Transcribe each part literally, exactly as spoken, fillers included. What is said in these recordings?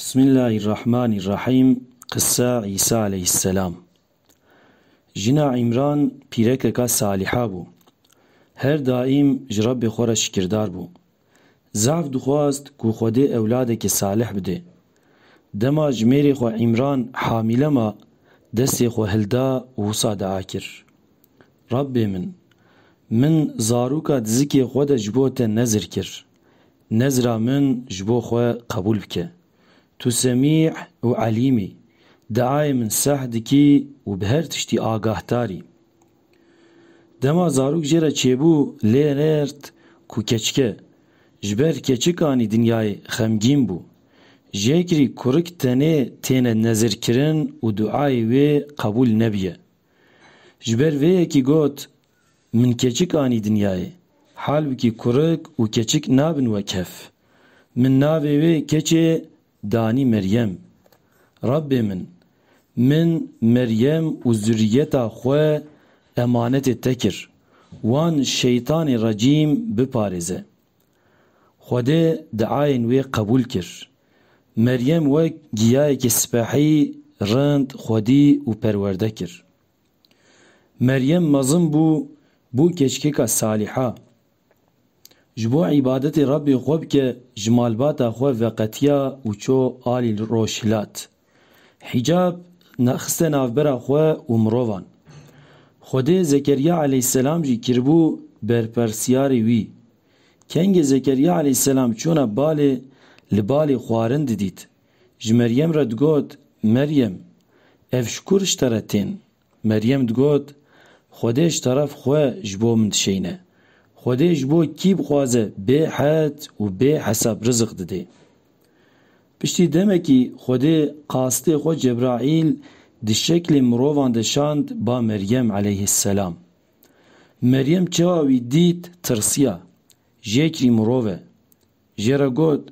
Bismillahirrahmanirrahîm. Qissa Îsa aleyhisselam. Jina Îmran pîrekeka salîha bû. Her daîm ji Rebbê xwe re şikirdar bû. Zaf dixwast ku Xwedê ewladekî salih bide. Dema ji mêrê xwe Îmran hamîle ma, destê xwe hilda û wisa dua kir: Rebbê min, min zarûka di zikê xwe de ji bo te nezir kir. Nezra min ji bo xwe qebûl bike. Tu semî û elîm î, diayê min seh dikî û bi her tiştî agahdar î. Dema zarok jê re çêbû, lê nêrt ku keçik e. Ji ber keçik anî dinyayê, xemgîn bû. Jêkirî kurik tenê têne nezirkirin û duayê wê qebûl nebiye. Ji ber vê yekî got: Min keçik anî dinyayê. Halbikî kurik û keçik nabin wek hev. Min navê wê keçê danî Meryem. Rebbê min, min Meryem û zuriyeta xwe emanetê te kir. Wan şeytanê recîm biparêze. Xwedê diayên wê qebûl kir. Meryem wek giyayekî spehî rind xwedî û perwerde kir. Meryem mezin bû, bû keçikeka salîha. Ji bo îbadetê Rebbê xwe bike, ji malbata xwe veqetiya û ço alî rojhilat. Hîcab nexiste navbera xwe û mirovan. Xwedê Zekeriya aleyhisselam jî kiribû berpirsiyarê wî. Kengê Zekeriya aleyhisselam çûna balê, li balê xwarin didît. Ji Meryem re digot: Meryem, ev ji ku ji te re tên? Meryem digot: Xwedê ji teref xwe ji bo min dişeyne. Xwedê ji bo kî bixwaze bê hed û bê hesab riziq didê. Piştî demekî Xwedê qastê xwe Cebraîl di şeklê mirovan de şand ba Meryem aleyhisselam. Meryem çawa wî dît, tirsiya. Jêkirî mirov e. Jê re got: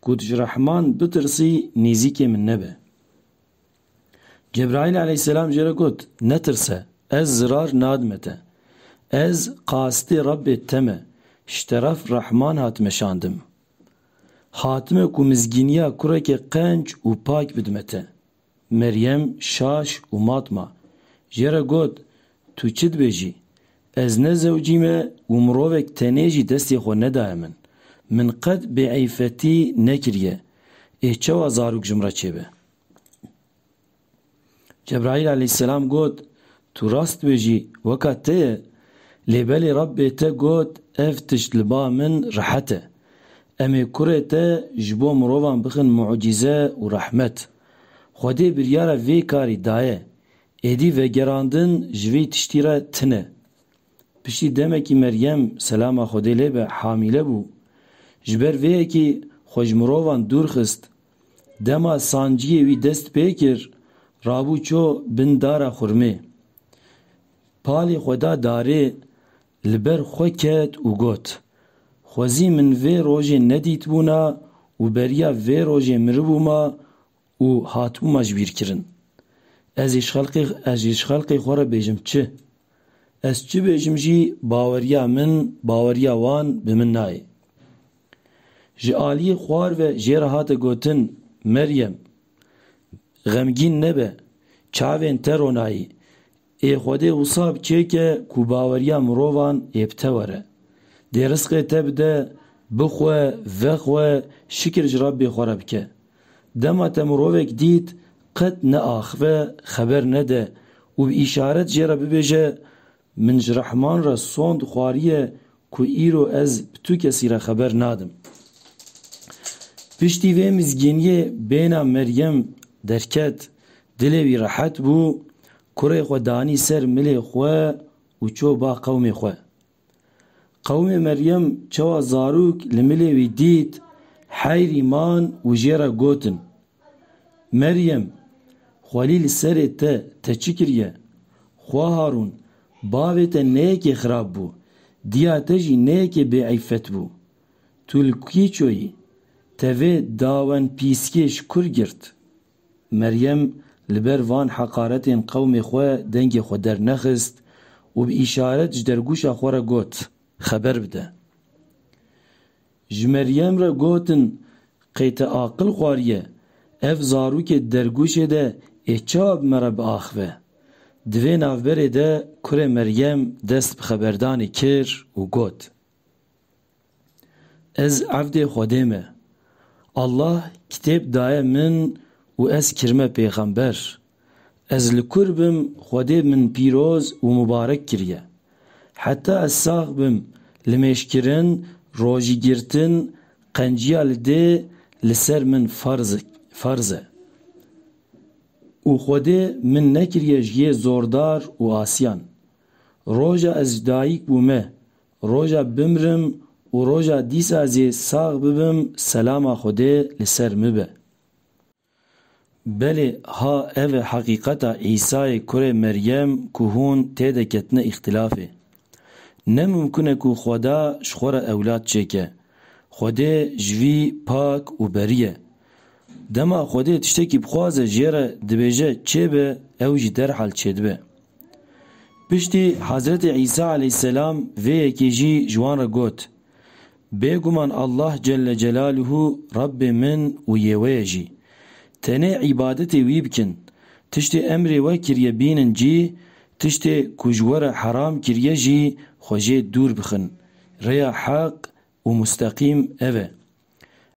Ku tu ji Rehman bitirsî, nêzîkê min nebe. Cebraîl aleyhisselam jê re got: Netirse, ez zirar nadime te. Ez qastê Rebbê te me, ji teref Rehman hatime şandim. Hatime ku mizgîniya kureke qenc û pak bidime te. Meryem şaş û mat ma. Jê re got: Tu çi dibêjî? Ez ne zewcî me û mirovek tenê jî destê xwe nedaye min. Min qet bêeyfetî nekiriye. Ê çawa zarok ji min re çêbe? Cebraîl aleyhisselam got: Tu rast dibêjî, weka te ye. Lê belê Rebbê te got: Ev tişt li ba min rehet e. Em ê kurê te ji bo mirovan bixin mucîze û rehmet. Xwedê biryara vê karî daye. Êdî vegerandin ji vê tiştî re tune. Piştî demekî Meryem, selama Xwedê lê be, hamîle bû. Ji ber vê yekê xwe ji mirovan dûr xist. Dema sanciyê wî dest pê kir, rabû ço bin dara xurmê. Palê xwe da darê, li ber xwe ket û got: Xwezî min vê rojê nedîtibûna û beriya vê rojê miribûma û hatibûma ji bîr kirin. Ez ê ji xelqê, ez ê ji xelqê xwe re bêjim çi? Ez çi bêjim jî, baweriya min, baweriya wan bi min nayê. Ji aliyê xwar ve jê re hate gotin: Meryem, xemgîn nebe, çavên te ronayî. Ê Xwedê wisa bi çêke ku baweriya mirovan ê bi te were. Dê rizqê te bide, bixwe, vexwe, şikir ji Rebbê xwe re bike. Dema te mirovek dît, qet neaxive, xeber nede û bi îşaret jê re bibêje: Min ji Rehman re sond xwariye ku îro ez bi tu kesî re xeber nadim. Piştî vê mizgîniyê bêhna Meryem derket, dilê wî rehet bû, kurê xwe danî ser milê xwe û ço ba qewmê xwe. Qewmê Meryem çawa zarok li milê wî dît, heyrî man û jê re gotin: Meryem, xwelî li serê te, te çi kiriye? Xwe Harûn, bavê te ne yekê xirab bû, diya te jî ne yekê bêeyfet bû. Tu li kî çoyî? Te vê dawenpîskê ji kur girt? Meryem li ber van heqaretên qewmê xwe dengê xwe dernexist û bi îşaret ji dergûşa xwe re got: Xeber bide. Ji Meryem re gotin: Qey te aqil xwariye, Ev zarokê dergûşê de ê çawa bi me re biaxive? Di vê navberê de kurê Meryem dest bi xeberdanê kir û got: Ez evdê Xwedê me. Allah kitêb daye min û ez kirime pêxember. Ez li kur bim, Xwedê min pîroz û mubarek kiriye. Heta ez sax bim, limêjkirin, rojîgirtin, qenciya li dê li ser min farz, farz e. Û Xwedê min nekiriye ji yê zordar û asiyan. Roja ez ji dayik bûme, roja bimrim û roja dîsa zê sax bibim, selama Xwedê li ser min be. Belê, ha ev e heqîqeta Îsayê kurê Meryem ku hûn tê de ketine îxtilafê. Ne mimkun e ku Xweda ji xwe re ewlad çêke. Xwedê ji vî pak û berî ye. Dema Xwedê tiştekî bixwaze jê re dibêje çêbe, ew jî derhal çêdibe. Piştî Hezretê Îsa aleyhisselam vê yekê jî ji wan re got: Bêguman Allah Celle Celaluhu Rabbê min û yê we ye jî. Tenê îbadetê wî bikin. Tiştê emrê we kiriye bînin cî, tiştê ku ji we re heram kiriye jî xwe jê dûr bixin. Rêya heq û musteqîm ev e.